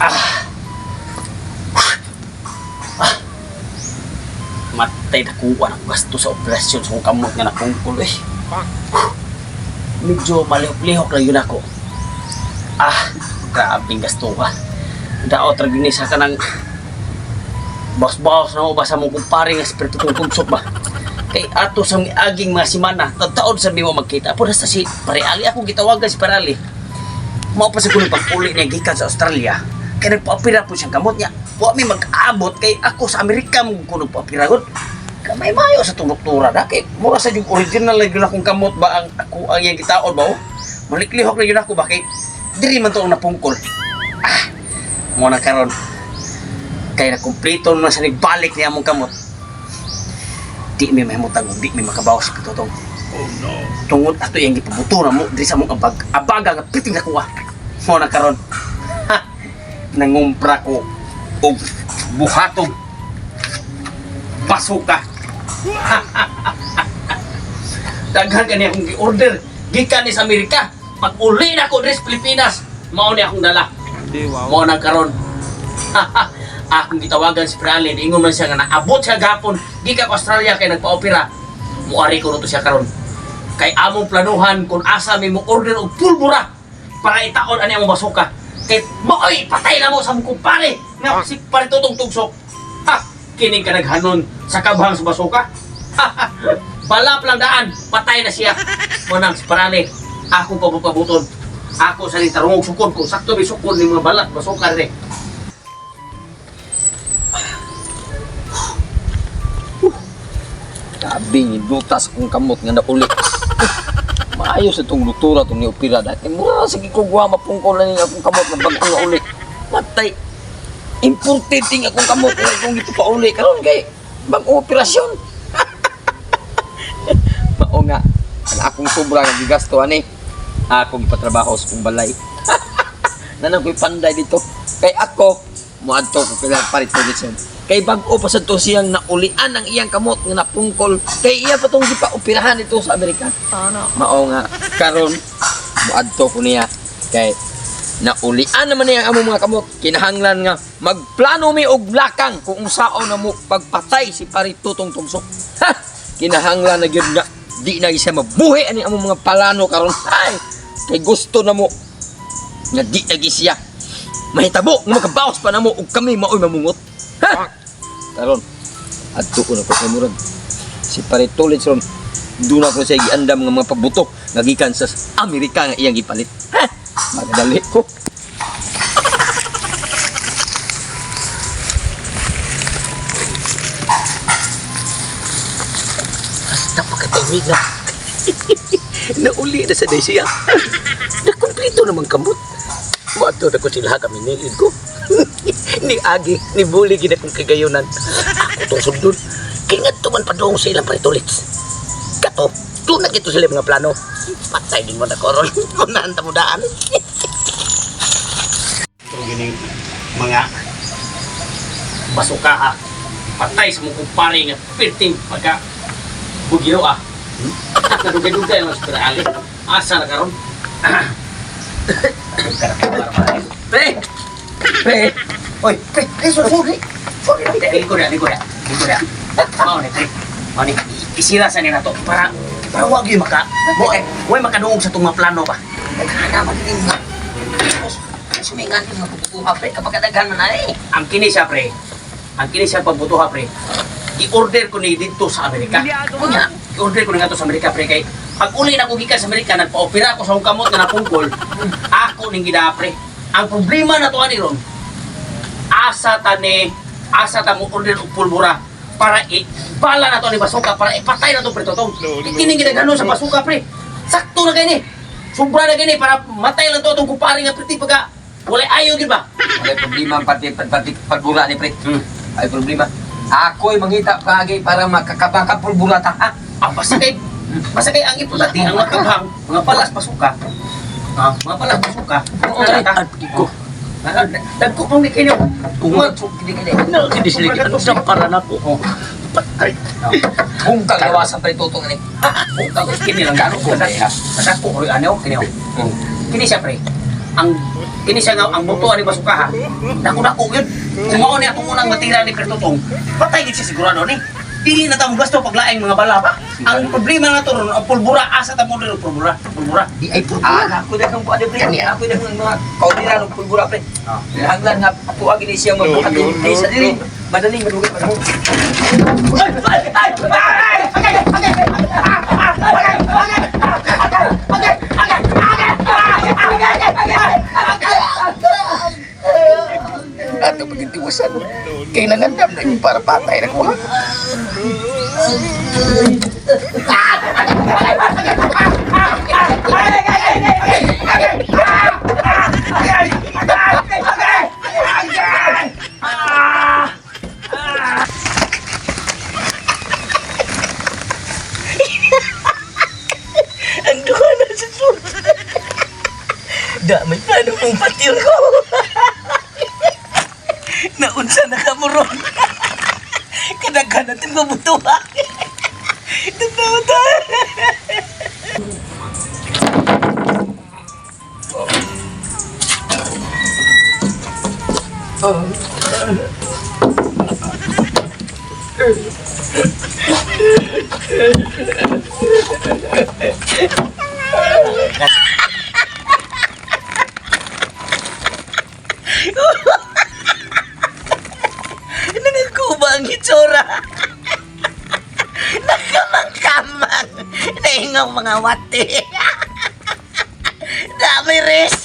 Ah. Ah. Matay na kuha ng gasto sa operasyon sa kong kamot nga napungkol eh. Medyo malihok-lihok lang yun ako. Ah, grabing gasto ka. Daot ra gyud ni sa kanang baos-baos na mo ba sa mong kumpare nga espiritu kong kunsok ba. Kay ato sa miaging mga simana, taon sa mi mo magkita. Apo nasta si Pare Ali, akong gitawagan si Pare Ali. Mao pa sa kuno pag-uli niya gikan sa Australia. Kay nagpaopera po siyang kamot niya. Wa mi mag-abot kay ako sa Amerika mo kuno paopera gud. Kamay mayo sa tong doktora na kay mura sa yung original na gyud akong kamot ba ang ako ang iyang gitaon ba oh. Maliklihok na gyud ako ba kay diri man to ang napungkol. Ah, mo na karon kay na kumpleto na sa nagbalik niya among kamot. Di mi mahimutang ug di mi makabawas sa pitutong. Oh no. Tungod ato iyang gipabuto na mo diri sa among abag abaga nga piting nakuha. Mo na karon. Ha! Nangumpra ko og buhatong basuka. Daghan kani akong gi-order gikan ni sa Amerika. Pag uli na ako diri sa Pilipinas, mao ni akong dala. Di wow. Mao na karon. Akong gitawagan si Pralin, ingon man siya nga naabot siya gapon gikan Australia kay nagpa-opera. Muari ko to siya karon. Kay among planuhan kung asa mi mo order og pulbura para itaon ani among basuka. Kay maoy patay na mo sa among kumpare nga si pare tutong tugsok. Ha, kining ka naghanon sa kabhang sa basuka. Balap lang daan, patay na siya. Mo nang si Parale, akong pabupabuton. Ako sa rin tarungog sukon kung sakto may sukon ni mga balat basuka rin. Grabe, dutas akong kamot nga nauli. Maayo sa itong doktora itong niopira dahil. Mura sige ko guwa mapungkol na niya akong kamot nga bag-o nga uli. Matay. Imported ting akong kamot nga akong ito pa uli. Karon kay bag-o operasyon. Mao nga ang akong sobra nga gigasto ani. Akong ipatrabaho sa akong balay. Nanang ko'y panday dito. Kay ako, muadto ko kailangan parit production. Kay bag-o pa sa to siyang naulian ang iyang kamot nga napungkol. Kay iya pa tong gipaoperahan dito sa Amerika. Mao nga karon muadto ko niya kay naulian naman niya ang among mga kamot. Kinahanglan nga magplano mi og lakang kung unsaon na mo pagpatay si Paritutong Tungsok. Ha! Kinahanglan na gyud nga di na gyud siya mabuhi ani among mga plano karon. Ay, kay gusto na mo nga di na gyud siya mahitabo nga makabawas pa namo ug kami maoy mamungot. Ha! Karon adto ko na ko kay murag si Paritulits ron doon ako siya giandam nga mga pabuto nga gikan sa Amerika nga iyang gipalit. Ha! Magadali ko. Basta pagkatawid na. Nauli na sa day siya. Nakumplito naman kamot. Mato na ko sila kami niid ko. Ni Agi, ni Buli gid akong kagayunan. Ako tong sundon. Kay ngadto man padung sa ilang paritulits. Kato, doon na gito sila mga plano. Patay din mo na koron. Unahan ta mo daan. Ito gining mga basuka ha. Patay sa mong kumpare nga pirting pagka bugiro ah. Nadugay-dugay lang sa Ali. Asa na karon? Pre! Pre! Oy, pre, pre, sorry, sorry. Sorry, liko na, liko na, liko na. Mao ni, pre. Mao ni, isira sa nila to para para wag gyud maka mo eh, way makaduog sa tong mga plano ba. Naghanap ang din nga. Sumingan yung mga pupuha, pre. Kapag kadaghan man na eh. Ang kini siya, pre. Ang kini siya pagbutuha, pre. Gi-order ko ni didto sa Amerika. Unya, gi-order ko ni ngadto sa Amerika, pre, kay pag uli na ko gikan sa Amerika, nagpa-opera ako sa akong kamot nga napungkol. Ako ning gida, pre. Ang problema na to ani ron, asa ta ni asa ta mo order og pulbura para i bala na to ni basuka para ipatay na to pre totong. No, no. Kining ginagano sa basuka pre. Sakto na gani. Sobra na gani para matay lang to atong kumpare nga priti pagka walay ayo gid ba. Walay problema ang pati pati pagbura ni pre. Hmm. Ay problema. Ako'y mangita paagi para makakabaka pulbura ta. Ha? Ah, basta kay ang importante ang makabhang mga balas basuka. Ah, mga balas basuka. Oo, Ay, ko. Dagko pong ni kinyo. Kung kini kini. Na kini sila ano sa para nako. Oh. Patay. Bungkag lawasan pre tutong ani. Bungkag kini lang gano ko. Sadako ko ano kini. Kini siya pre. Ang kini siya nga ang buto ani basukaha. Dako-dako yun. Kung mao ni atong unang matira ni Pertutong, patay gid siya sigurado ni. Dili na ta mo gasto paglaing mga bala pa. Ang problema na to ron, ang pulbura asa ta mo diri pulbura, pulbura. Di ay pulbura. Ah, ako daghang kuan pre. Kani, Ako daghang mga kaudira ng pulbura, pre. Ah. Hanglan nga ato agi ni siya magbuhat No, no, kay sa no, dili. no. Madaling madugay pa. Ay, ay, ay, ay, ay, ay, ay, Ato pagitiwasan. Kay nangandam na yung para patay na kuha. Ang duha na sa sulod. Da, may plano mong patil ko. Naunsa na ka mo ron. Kadaghan natin mabutuha. Tanaw. Nangkuba ang itsura. Nakamang-kamang. Nahingaw mga wati. Dami res.